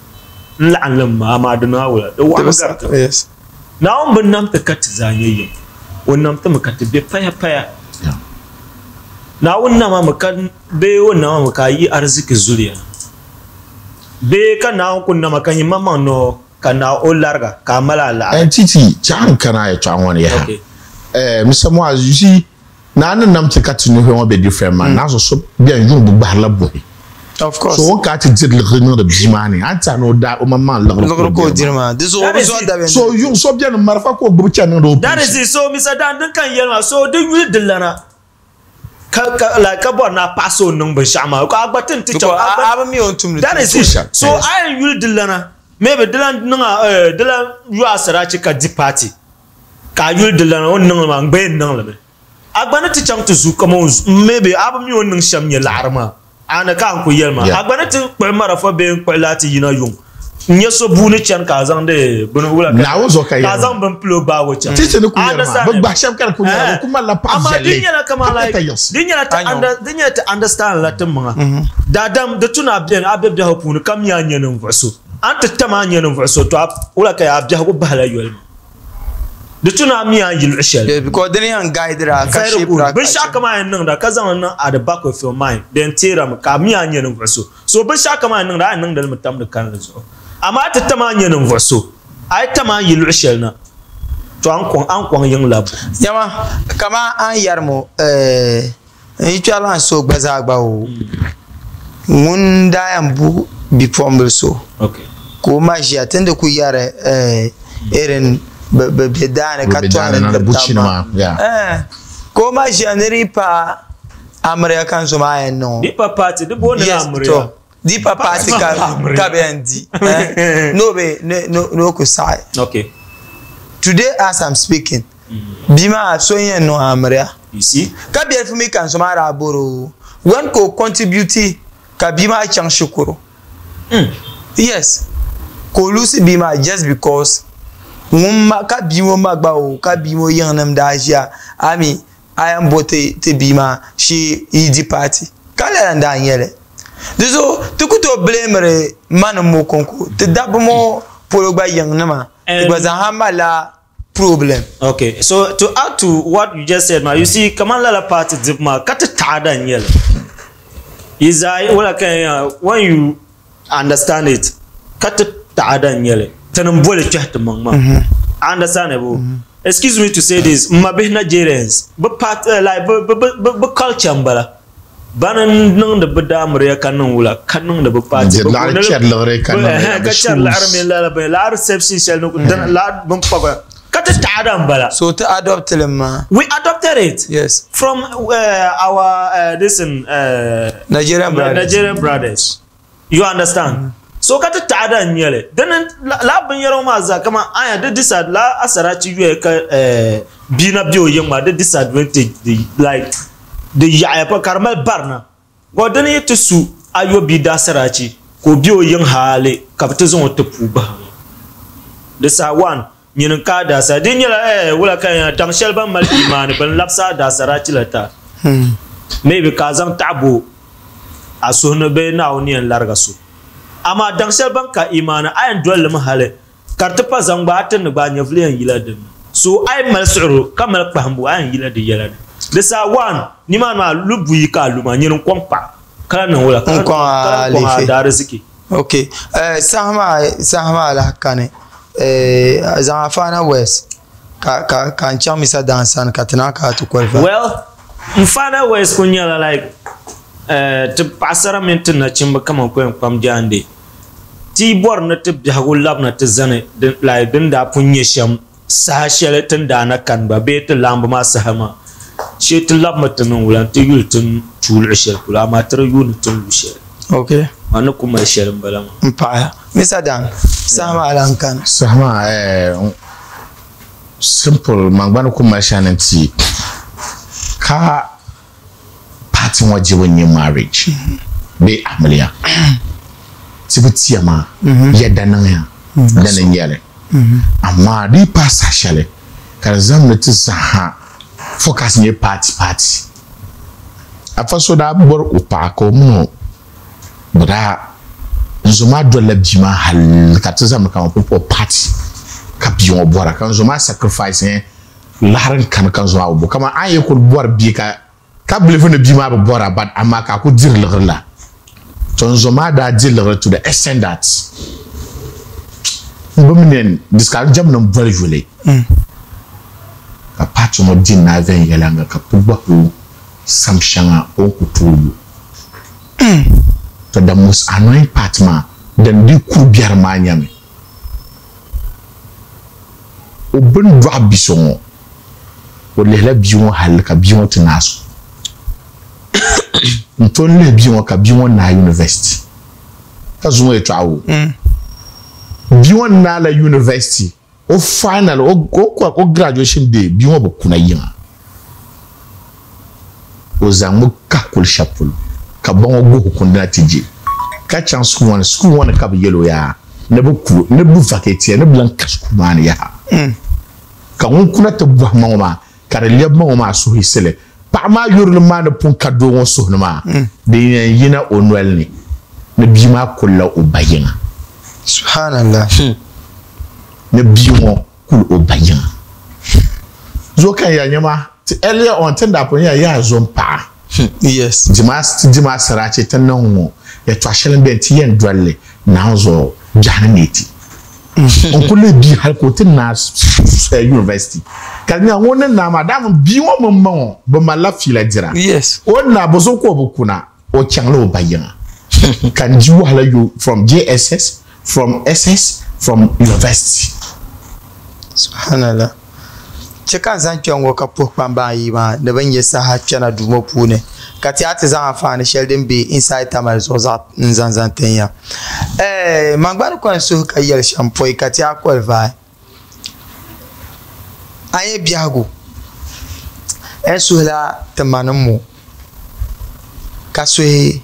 n laɣim li m-ma amaa di niŋ a wula di waɣimi gari ti. Yes. Naawuni bi nam ti ka ti zaa nyɛ yim. O nam ti mi ka ti be paya paya. Naawuni nam a mi ka bee o nam a mi ka a yi ariziki zuliya ni. Bee ka Naawuni ku nama ka nyin maŋmaŋ noo ka naai o lariga ka a mali a laɣiri. Eh, Titi, chaɣ n kana a yɛtɔɣa ŋɔ ni yaha. Okay. Eh, Mr. Muaz, you see, Naa ni nam ti ka ti nuhi ŋɔ be different maa, naa so so bɛn yuŋ bi gbahirila buhi. Of course. So o ni kana ti diri liɣiri niŋdi bia maa ni, a ni tɛha ni o daa o maŋmaŋ liɣiri Liɣiri ka o diri maa. Di zuɣu o bi zuɣu dabiɛm. So yuŋ so bɛni marafa ka o gbubi chani niŋdi o That is operation. it. So Mr. Dan, din ka n yɛli maa, so di yuli di lana ka ka like ka bɔri ni a paɣisi o niŋ binshɛɣu maa, a gba ti ni ti chaŋ, Because a gba a bi mi o ni tumdi That is tuun it. shɛm. So a yɛn yuli di lana, maybe di lan niŋ a, eh, di lan yo a sarachi ka di party. Ka a yuli di lana o ni niŋ li maa, n gba yɛn niŋ li mi. A gba ni ti chaŋ ti zu kaman o zu, maybe a bi mi o ni niŋ shɛm nyɛ laɣiri maa. A ni ka a ni ku yɛli maa. A gba ni ti kpuɣi marafa bee n-kpuɣi laati yina yuŋ n-nyɛ so buu ni chani ka a zaŋdi bini wula ka Naawuni zuɣu ka ka a yɛri zaŋ maa. bini pili o gbaagi o chaŋ. Ti ti ni ku I yɛri maa, understand bɛ it. gbahi shɛba ka di ku nyɛla bɛ ku malila paɣ Amaa di viɛlli nyɛla kaman ka like ka yiɣisi. di nyɛla ti Anyo. under di nyɛla ti understand la ti maŋa. Daadam di tu ni a beni a be biɛhigu puuni ka mi a nya ninvuɣ so. A ni ti tam a nya ninvuɣ so to a wula ka a biɛhigu bahila yoli maa. Di tu ni a mi a ni yi luɣ shɛli. Yes, because dini yɛn guide a ka Very shape good. a ka Binshɛɣu kam a yɛn niŋda ka zaŋ li niŋ at the back of your mind, then teerami ka a mi a ni nya ninvuɣ so. So binshɛɣu kam a yɛn niŋda, a yɛn niŋdi li mi tamdi kalinli zuɣu. Amaa a ti tam a ni nya ninvuɣ so, a yi tam a ni yi luɣ shɛli na, to a ni kɔŋ, a ni kɔŋ yiŋ labbu. Nyama, kaman a ni yɛri mo, eh, n yi kpɛrila n so gba zaa gba o, ŋun daa yɛn bu bipuɣimbila so ka o ma ʒiya ti ni di ku yɛri eh, irin bɛ be daani ka tɔhiri diri taba maa. Eh, ka o ma ʒiya ni di yi paai amiliya ka n zo maa yɛn niŋ o. Di pa paati, di booni la amiliya. Di pa paati ka bɛ yɛn di, eh, ni o be, ni o ku saɣi. Okay. Today as I'm speaking, Bia maa so n-yɛn niŋ amiliya You see? ka biɛlifu mi ka n so maa daa bɔri o when ka o contribute ka bia maa chaŋ shikuru. Yes, ka o lose bia maa just because ŋun ma ka bia ŋɔ ma gba o ka bia ŋɔ yiŋnim daa ʒiya a mi a yɛn bo ti ti bia maa shee yi di party ka lala n daa nyɛli. Di zuɣu ti ku tooi blamiri manim ŋɔ kɔŋko ti dabba ŋɔ polo gba yiŋnima ti gba zaa ha malila problem. Okay, so to add to what you just said ma, you see, kaman lala party dibu maa ka ti taɣada n-nyɛ li. Yi zaa wala ka yɛn ya, when you understand it, ka ti taɣada n-nyɛ li. Ti ni boli kpɛhi ti maŋ maa. I understand it, bo. Excuse me to say this, m mabihi Nigerians, bɛ part, like, bɛ, bɛ, bɛ, bɛ culture m-bala. Bani n-niŋdi bɛ daamiriya ka niŋ wula, ka niŋdi bɛ paati. N-diri laɣiri chɛri liɣiri ka niŋdi Ɛhɛn, ka bɛ chɛri liɣiri shoes. mini lala bini, lala reception shɛli ni dini, lala bini kpabi ka ti taɣada m-bala. So ti adopt li maa. We adopted it. Yes. From our this in, Nigerian brothers. Nigerian brothers. You understand? So ka ti taɣada n-nyɛ li. Dini lala binyɛra ŋɔ maa zaa kaman aya di disad lala asarachi yoya ka bia na be o yiŋ maa di disadvantage di like di yaɣiya pam ka di mali barina. Ko dini yi ti su a yo bia daasarachi ka o be o yiŋ hali ka bɛ ti zaŋ o ti puu bahi ŋɔ. Di saha one, nyini n-ka a daasara. Di nyɛla eh wula ka yɛn daŋ shɛli ban mali imaani bɛn labisi a daasarachi la ta. Maybe ka a zaŋ taɣi bo a suhu ni bee Naawuni ni yɛn lariga so. Amaa daŋ shɛli ban ka imaani a yɛn doli li mi hali ka di ti pa zaŋ gba a ti ni gba a nyɛvili yɛn yila din ni. So a yi mali suɣiro ka mali kpahimbu a yɛn yila di yɛla ni. Di saha one, nimaani maa lu buyi ka a lu maa nyini n-kɔŋ paɣa ka lahi niŋ wula? Ka N kɔŋ a lahi kɔŋ a alifi. daariziki. Ok, saha maa saha maa lahi kani eh, zaŋ a final words ka ka ka n chaŋ Mr. Dan sani ka ti naan ka a ti qualify. Well, n final words kuli nyɛla like eh, ti paɣasara mini ti nachimba kaman ku yɛn kpam jaande ti yi bɔri ni ti biɛhigu labina ti zani din like din daa pun nyɛ shɛm saha shɛli ti ni daa na kani gba bee ti laamba maa saha maa shee ti labimi ti niŋ wula nti yuli ti ni tuui luɣ shɛli polo amaa ti di yuuni ti ni lu shɛli. Ok. Maa ni ku mali shɛli m-bala maa. M paɣiya. Mr. Dan, saha maa lan kani. Saha maa eh, simple man gba ni ku mali shɛli ni nti ka party ŋɔ dibu n-nyɛ marriage bee amiliya. Ti bi tiya maa yɛda niŋya dini n-nyɛ li. Amaa di yi paai saha shɛli ka di zaŋmi ti zaaha focus nyɛ party party. Afa so daa bɔri o paɣa ka o mini o bɛ daa n-zo maa dolila bia maa hali ka ti zaŋmi kaman pumpɔŋɔ party ka bia ŋɔ bɔra ka n-zo maa sacrifice n laɣiri n-kani ka n-zo maa bi bo kaman a ni yi kuli bɔri bia ka ka believe ni bia maa bi bɔra but amaa ka a kuli diri liɣiri la. To n zo maa daa di liɣiri to the extent that n bi mi ni di ka n jɛm ni n boli yuli ka paati ŋɔ di naai viɛnyɛliŋga ka ti bɔhi o sam shɛŋa o ni ku tooi yo. To the most annoying part maa din di kuri biɛri maa nyɛmi o bini dɔɣi bi so ŋɔ o lihila bia ŋɔ halli ka bia ŋɔ ti naai so n to n lihi bia ŋɔ ka bia ŋɔ naai university ka zuŋɔ yɛltɔɣa o bia ŋɔ naala university o final o graduation day bia ŋɔ bi kuna yiŋa o zaŋmi kahi kuli shɛli polo ka ba ŋɔ guhi kundina ti je ka chaŋ school ŋɔ ni school ŋɔ ni ka bi yɛl o yaa ni bi ku ni bi vacate ya ni bi lan ka school maa ni yaha ka ŋun kuna ti bɔhi ma ŋɔ maa ka di lɛbi ma ŋɔ maa suhuyiɣisili paɣa maa yurilim maa ni pun ka doo ŋɔ suhu ni maa din yɛn yina o noli ni ni bia maa kulila o ba yiŋa. Subhanallah. Ni bia ŋɔ kuli o ba yiŋa. Zuɣu kan ya nyɛma ti earlier on ti ni daa pun yɛli yaa zo m-paɣa. Yes. Dima sarachi ti niŋ ŋɔ yɛtɔɣa shɛli m-beni ti yɛn doli li Naawuni zuɣu biɛhi ni neei ti. N ku lihi bia hali ka o ti naai university ka di nyɛla ŋun ni naai maa dama bia ŋɔ mini ma ŋɔ bi malila fiila dira. Yes. O ni naai bɔ zuɣu ka o bi kuna o chaŋla o ba yiŋa ka n di wahala yo from JSS from SS from university. Subhanallah. Chɛ ka n zaŋ kpɛŋ ŋɔ ka puhi kpamba ayi maa ni bɛ ni nyɛ saha kpɛna duu ŋɔ puuni ka ti a ti zaŋ anfaani shɛli din be inside Tamale zuɣu zaɣ n-zaŋ zaŋ tin ya. Ɛɛh man gba ni ko n suhu ka yɛli shɛm pɔi ka ti a qualify. A nyɛ biɛhigu n suhila ti manim ŋɔ ka suhi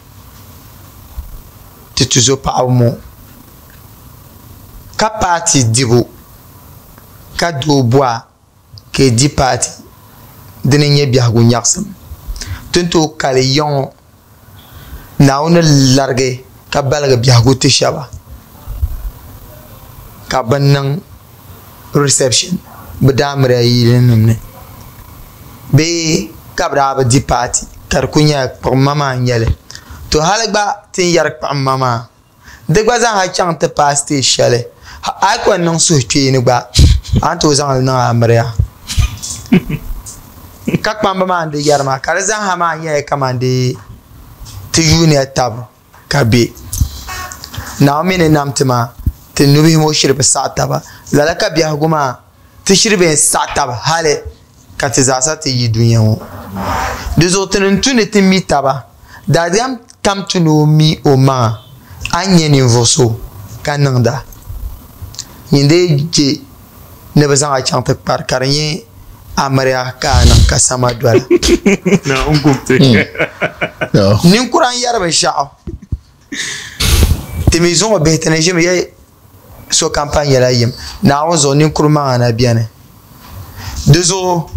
ti tuzo paɣaba ŋɔ ka paati dibu ka doo bɔha ka yi di paati dini n-nyɛ biɛhigu nyaɣisim. Ti ni tooi kali ya ŋɔ Naawuni ni larigi ka baligi biɛhigu ti shɛba ka bɛ niŋ reception bɛ daamiriya yilinim ni bee ka bɛ daa bi di paati ka di kuli nyɛla kpuɣimma maa n-nyɛ li. To hali gba ti ni yɛri kpuɣimma maa Di gba zaaha chaŋ ti paai stage shɛli, a yi kuli niŋ suhukpeeni gba, a ni tooi zaŋ li niŋ amiliya. Ka kpamba maa ni di yɛri maa, ka di zaaha maa nyɛla kamani dee ti yuuniya tab ka be. Naawuni mi ni nam ti maa, ti nubihi ŋɔ shiri bi saɣi taba. Lala ka biɛhigu maa ti shiri bee n-saɣi taba hali ka ti zaasa ti yi dunia ŋɔ. Di zuɣu ti ni tu ni ti mi taba. Daadam kam tu ni o mi o maŋa, a ni nyɛ ninvuɣ so ka niŋda. Nyin dee je ni bɛ zaŋ a chaŋ ti kpari ka di nyɛ amiliya ka a niŋ ka sama dola. Ninkura n-yɛri binshɛɣu. Ti mi zuŋɔ bihi ti ni ʒimi ya sokam pa nyɛla yim. Naawuni zuɣu ninkuri maŋa na beni. Di zuɣu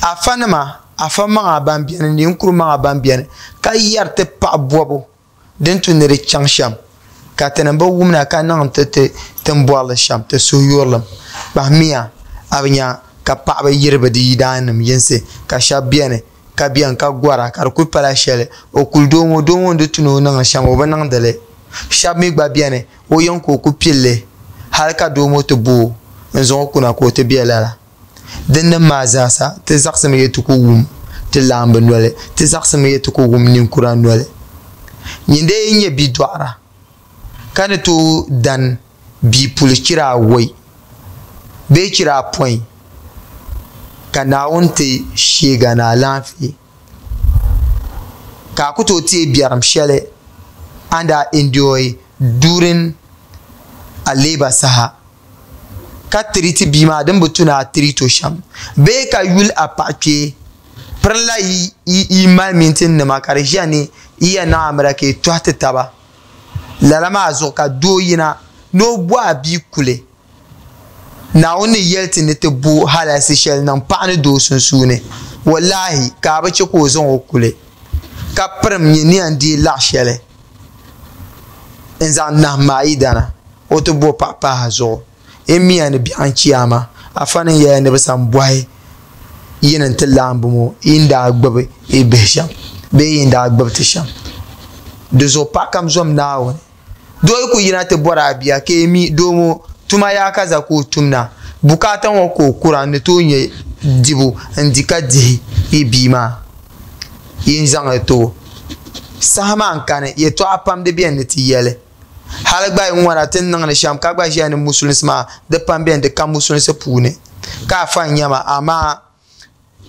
afanima, afa maŋa ban beni, ninkuri maŋa ban beni ka yɛri ti paɣa bɔbu din tu ni di chaŋ shɛm ka tinim bi wumna ka niŋ ti ti ni bɔri li shɛm ti suhuyurilim. Kpahimiya a bi nya ka paɣaba yiri bɛ di yidaannim yinsi ka shɛba beni ka beni ka gɔra ka di kuli pala shɛli o kuli doo ŋɔ doo ŋɔ ni di tu ni o niŋ li shɛm o bi niŋdi li. Shɛba mi gba beni o yiŋ ka o ku pili li hali ka doo ŋɔ ti bo o n-zaŋ o kuna ka o ti be lala. Dinnim maa zaasa ti zaɣisimi ya ti ku wum ti laamba noli, ti zaɣisimi ya ti ku wum ninkura noli. Nyin dee yi nyɛ bidɔɣira ka ni tooi dan bia puli chira awɔi bee chira apɔin ka Naawuni ti sheeg a ni alaafee. Ka a ku tooi teei biɛrim shɛli a ni daa endure during a labour saha ka tiriti bia maa din bi tu ni a tiriti o shɛm bee ka yuli a paɣa kpee pirinla yi mali mintin nima ka di ʒiya ni yi yɛn niŋ amiliya ka yi tɔhi ti taba. Lala maa zuɣu ka doo yina ni o bo a bia kuli. Naawuni ni yɛli ti ni ti bo halalisi shɛli niŋ paɣa ni doo sunsuuni, wallahi ka a bi chɛ ka o zaŋ o kuli, ka pirim nyɛ ni yɛn deei laɣ shɛli n-zaŋ nahim a yidana, o ti bo paɣa pahi a zuɣu. N miya ni biɛɣu n-chiyaama, afa ni yɛli ni bɛ sa m-bɔhi yi ni ti laamba ŋɔ yi ni daa gbibi yi bihi shɛm bee yi ni daa gbibi ti shɛm. Di zuɣu paɣa kam zom Naawuni. Doo yi ku yina ti bɔri a bia ka yi mi doo ŋɔ tuma yaa ka za ka o tumda, bukaata ŋɔ ka o kura n-ni tooi nya dibu n-di ka dihi yi bia maa, yi ni zaŋ li ti o. Saha maa n-kani, yɛtɔɣa pam di beni ni ti yɛli. Hali gba yi ŋɔna ti ni niŋdi shɛm ka gba ʒiya ni musulinsi maa di pam beni di ka musulinsi puuni ka afa n-nya ma amaa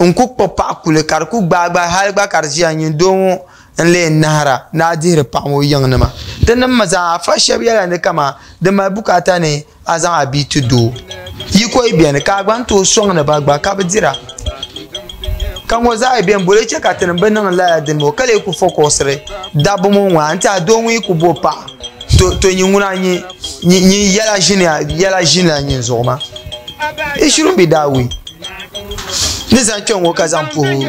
N ku kpuɣi paɣa kuli ka di ku gbaai gbaai hali gba ka di ʒiya nyin doo ŋɔ n-lee nahira ni a dihiri paɣa ŋɔ yiŋnima. Ti nim mi zaa afa shɛba yɛla ni kaman di mali bukaata ni a zaŋ a bia ti doo. Yi ko yi beni ka a gba ni tooi sɔŋdi ba gba ka bɛ dira. Ka ŋɔ zaa yi beni boli chɛ ka tinim bi niŋ lala dini ŋɔ ka lee ku fɔkɔsiri dabba ŋɔ ŋɔ a ni tiɛha doo ŋɔ yi ku bo paɣa to to nyin ŋuna nyin yɛla ʒinila nyin zuɣu maa. It shouldn't be that way. Ni zaŋ kpɛŋ ŋɔ ka zaŋ puhi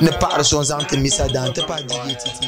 ni paɣiri so n-zaŋ ti Misa daa nti pahi DJ Titi.